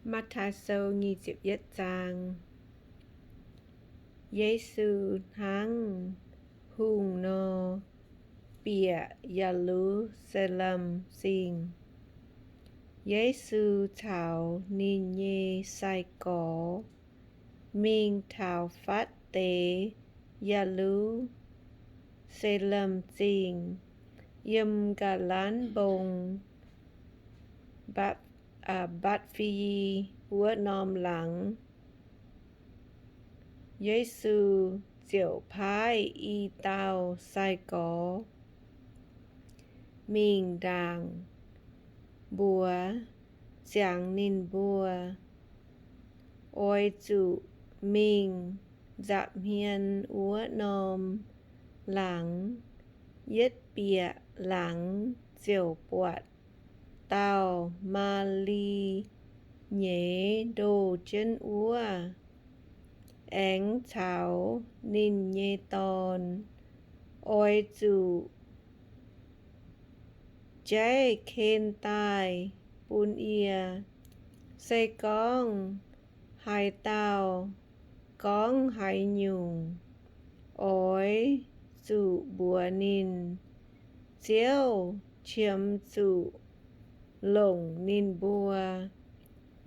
Matv^taai Sou nyic ziepc yietv zaang. Yesu hnangv hungh nor, bieqc Ye^lu^saa^lem Zingh. Yesu caux ninh nyei sai-gorx mingh taux fatv deix Ye^lu^saa^lem Zingh, yiem Ga'lanv Mbong, Betc^fe^yi wuov norm laangz. Yesu ziouc paaiv i dauh sai-gorx mingh ndaangc mbuox, ziangx ninh mbuo, Oix zuqc mingh nza'hmien wuov norm laangz, yietv bieqc laangz ziouc buatc dauh Maa^li nyeiz ndoh jienv wuov, aengx caux ninh nyei dorn. Oix zuqc jaiv ken daaih bun yie. Se gorngv haaix dauh gorngv haaix nyungc, oix zuqc mbuox ninh, Ziouv qiemx zuqc longc ninh mbuo.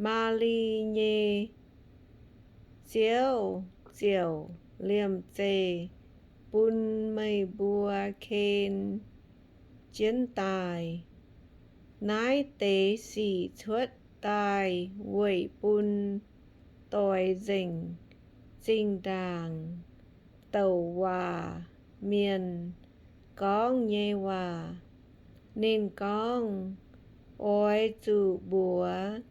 Maa^li nyei Ziouv ziouc liemh zeih bun meih mbuo ken jienv daaih. Naaiv deix sic cuotv daaih weic bun doix nzengc zinh ndaangc douc waac mienh gorngv nyei waac. Ninh gorngv, Oix zuqc mbuox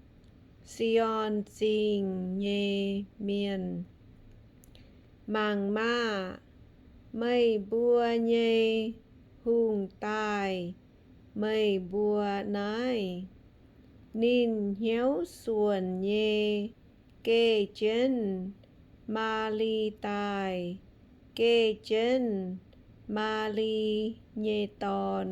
Sion Zingh nyei mienh, Mangc maah! Meih mbuo nyei hungh daaih meih mbuo naaiv. Ninh hnyouv suonc nyei geh jienv Maa^li daaih, geh jienv Maa^li nyei dorn.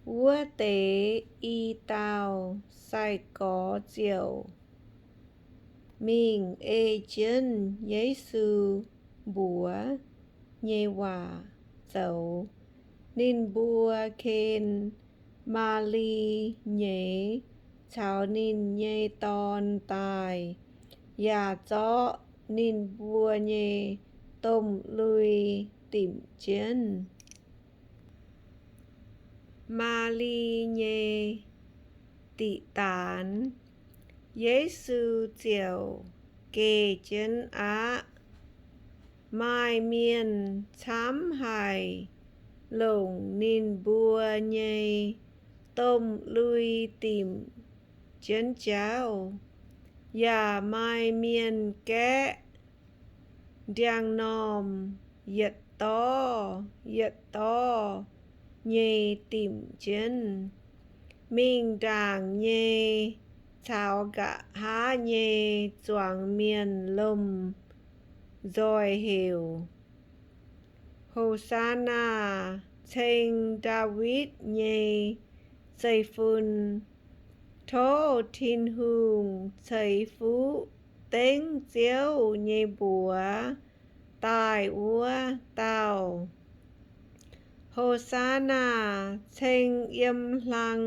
Wuov deix i dauh sai-gorx ziouc mingh ei jienv Yesu mbuox nyei waac zoux. Ninh mbuo ken Maa^li nyeiz caux ninh nyei dorn daaih, yaac zorqv ninh mbuo nyei domh lui dimc jienv. Maa^li Nyei Diqc Daanx. Yesu ziouc geh jienv aqv. Maaih mienh camv haic longc ninh mbuo nyei domh lui dimc jienv jauv, yaac maaih mienh gaeqv ndiangx-normh yietc dorv yietc dorv nyei dimc jienv. Mingh ndaangc nyei caux nqa'haav nyei zuangx mienh lomh nzoih heuc, Ho^saa^naa! Ceng Ndaawitv nyei zeiv-fun! Tov Tin-Hungh ceix fuqv dengv Ziouv nyei mbuox daaih wuov dauh! Ho^saa^naa! Ceng yiem hlang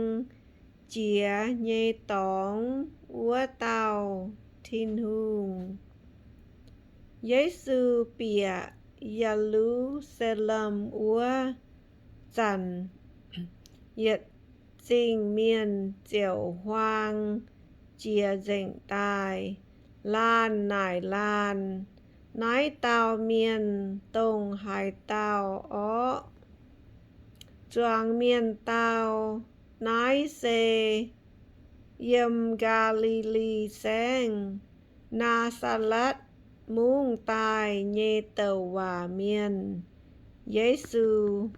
jiex nyei dorngx wuov dauh Tin-Hungh! Yesu bieqc Ye^lu^saa^lem wuov zanc, yietc zingh mienh ziouc huaang jiex nzengc daaih, laanh naaic laanh, Naaiv dauh mienh dongh haaix dauh orqv? Zuangx mienh dau, Naaiv se yiem Gaa^li^li Saengv, Naa^saa^letv Mungv daaih nyei douc waac mienh, Yesu.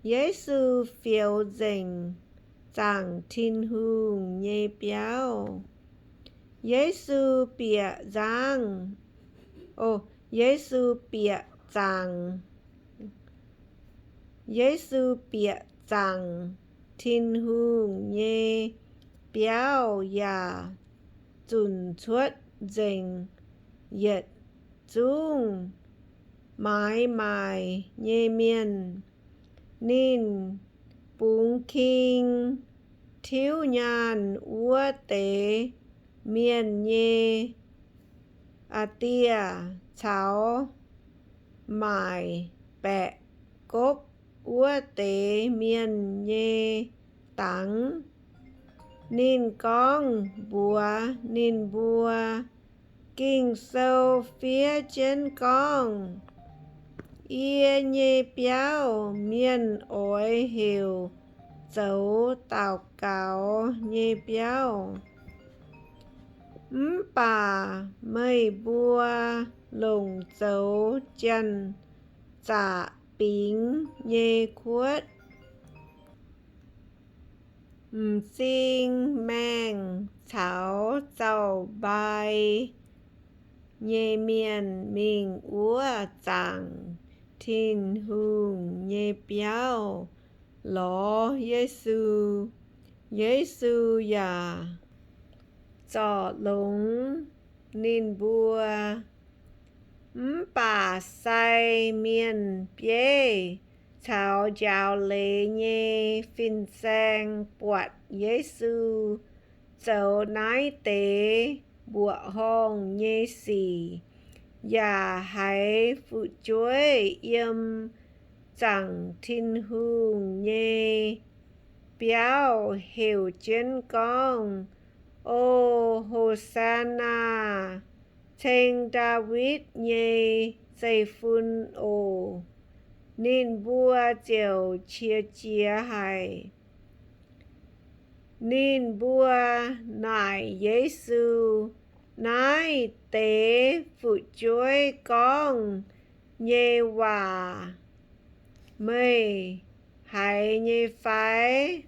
Yesu Fioux Nzengc Zaangc Tin-Hungh Nyei Biauv. Yesu bieqc nzangv, o, Yesu bieqc zaangc, Yesu bieqc zaangc Tin-Hungh nyei biauv yaac zunc cuotv nzengc yietc zungv maaiz maaic nyei mienh. Ninh bungx king tiuv nyaanh wuov deix mienh nyei a'dieh caux maaic baeqc gopv wuov deix mienh nyei dangx. Ninh gorngv mbuox ninh mbuo, Ging-Sou fiev jienv gorngv, Yie nyei biauv mienh oix heuc zoux daux gaux nyei biauv. Mv baac meih mbuo longc zoux janx-zaqc bingx nyei kuotv, m'zing maengh caux zaux-mbai nyei mienh mingh wuov zaangc Tin-Hungh nyei biauv lorz Yesu. Yesu yaac zorc longx ninh mbuo. Mv baac sai mienh bieiv caux njaaux leiz nyei fin-saeng buatc Yesu zoux naaiv deix mbuoqc horngh nyei sic, yaac haiz fu'jueiv yiem zaangc Tin-Hungh nyei biauv heuc jienv gorngv, O Ho^saa^naa, ceng Ndaawitv nyei zeiv-fun oc. Ninh mbuo ziouc qiex jiez haic. Ninh mbuo naaic Yesu, Naaiv deix fu'jueiv gorngv nyei waac meih haiz nyei fai?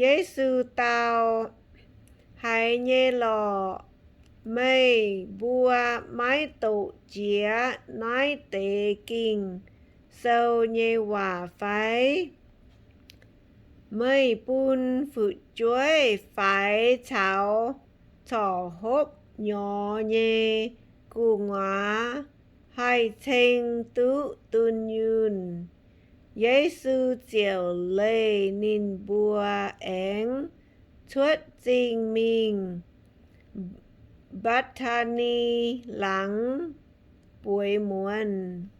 Yesu dau, Haiz nyei lorqc. Meih mbuo maiv doqc jiex naaiv deix Ging-Sou nyei waac fai? Meih bun fu'jueiv faix caux corc hopv nyorx nyei gu'nguaaz haih ceng duqv dunh yunh. Yesu ziouc leih ninh mbuo aengx cuotv zingh mingh Mbatc^taa^ni Laangz bueix muonz.